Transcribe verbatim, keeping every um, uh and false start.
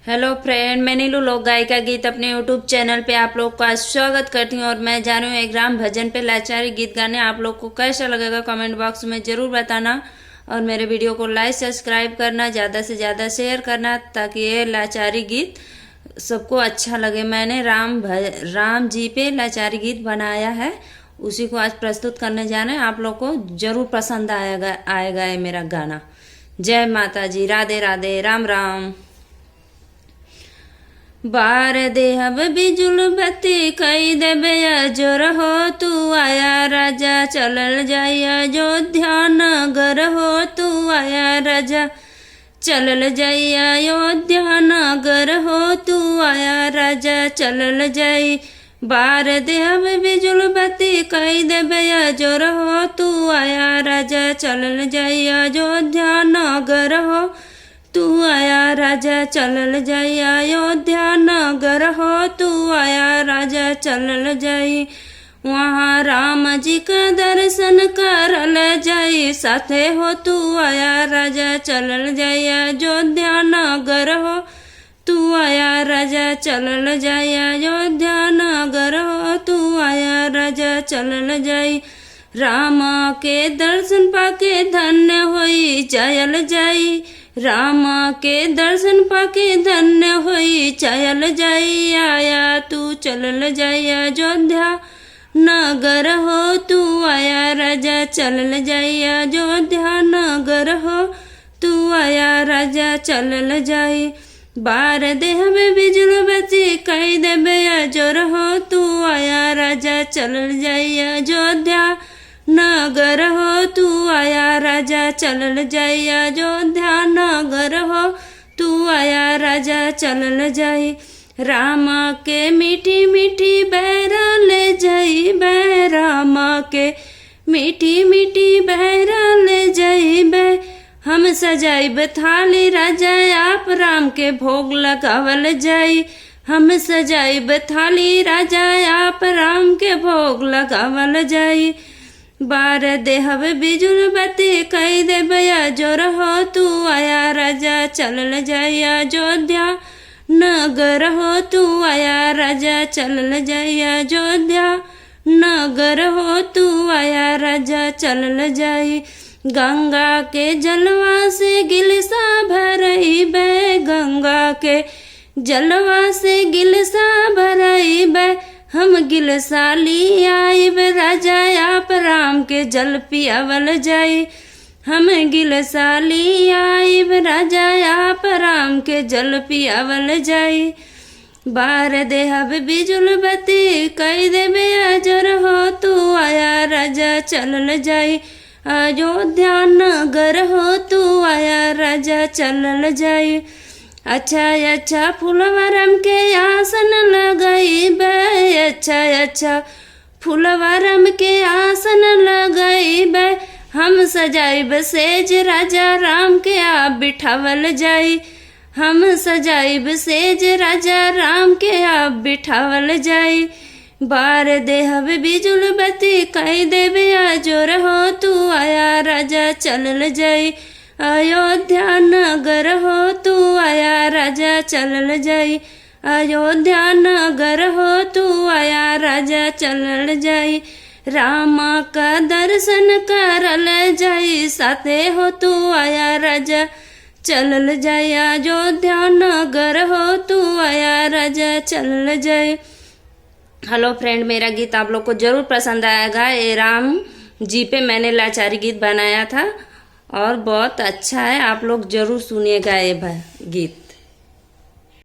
Hello friend, मैं नीलू लोक गायिका गीत अपने YouTube channel पे आप लोग का स्वागत करती हूँ। और मैं जा रही हूँ एक राम भजन पे लाचारी गीत गाने। आप लोग को कैसा लगेगा comment box में ज़रूर बताना। और मेरे video को like, subscribe करना, ज़्यादा से ज़्यादा share करना, ताकि ये लाचारी गीत सबको अच्छा लगे। मैंने राम भ-, राम जी पे लाचारी गीत बनाया है, उसी को आज प्रस्तुत करने जा रहे हैं। आप लोग को ज़रूर पसंद आएगा, आएगा ये मेरा गाना। जय माता जी, राधे राधे, राम राम। बार देहब बिजुल बत्ती, कई देबे अजोर हो, तू आया राजा, चलल जाई अयोध्या नगर हो, तू आया राजा, चलल जाई अयोध्या नगर हो, तू आया राजा, चलल जाई। बार देहब बिजुल बत्ती, कई देबे अजोर हो, तू आया राजा, चलल जाई अयोध्या नगर हो, तू आया राजा, चलल जाई अयोध्या नगर हो, तू आया राजा, चलल जाई। वहाँ राम जी का दर्शन करल जाई, साथे हो तू आया राजा, चलल जाई अयोध्या नगर हो, तू आया राजा, चलल जाई अयोध्या नगर हो, तू आया राजा, चलल जाई। राम के दर्शन पाके धन्य होई जायल जाई, राम के दर्शन पाके धन्य होई जायल जाई। आया तू चलल जाई अयोध्या नगर हो, तू आया राजा, चलल जाई अयोध्या नगर हो, तू आया राजा, चलल जाई। बार देहबे बिजुल बत्ती, कई देबे अजोर हो, तू आया राजा, चलल जाई अयोध्या नगर हो, तू आया राजा, चलल जाई अयोध्या नगर हो, तू आया राजा, चलल जाई। राम के मीठी मीठी बहरा ले जाइबे, राम के मीठी मीठी बहरा ले जाइबे। हम सजाइब थाली राजा, आप राम के भोग लगावल जाई। हम सजाइब थाली राजा, आप राम के भोग लगावल जाई। बार देहब बिजुल बत्ती, कई देबे अजोर हो, तू आया राजा, चलल जाई अयोध्या नगर हो, तू आया राजा, चलल जाई अयोध्या नगर हो, तू आया राजा, चलल जाई। गंगा के जलवा से गिलसा भरइबे, गंगा के जलवा से गिलसा भरइबे, हम गिलसा ली आइब राजा, आप राम के जल पियावल जाई। हम गिलसा ली आइब राजा, आप राम के जल पियावल जाई। बार देहब बिजुल बत्ती, कई देबे अजोर हो, तू आया राजा, चलल जाई अयोध्या नगर हो, तू आया राजा, चलल जाई। अच्छा अच्छा फुलवा राम के आसन लगइबे, अच्छा अच्छा फुलवा राम के आसन लगइबे। हम सजाइब सेज राजा, राम के आप बिठावल जाई। हम सजाइब सेज राजा, राम के आप बिठावल जाई। बार देहब बिजुल बत्ती, कई देबे अजोर हो, तू आया राजा, चलल जाई अयोध्या नगर हो, तू आया राजा, चलल जाई अयोध्या नगर हो, तू आया राजा, चलल जाई। राम का दर्शन करल जाई, साथे हो तू आया राजा, चलल जाई अयोध्या नगर हो, तू आया राजा, चलल जाई। हेलो फ्रेंड, मेरा गीत आप लोग को ज़रूर पसंद आएगा। ये राम जी पे मैंने लाचारी गीत बनाया था और बहुत अच्छा है, आप लोग ज़रूर सुनिएगा ये भा-, गीत।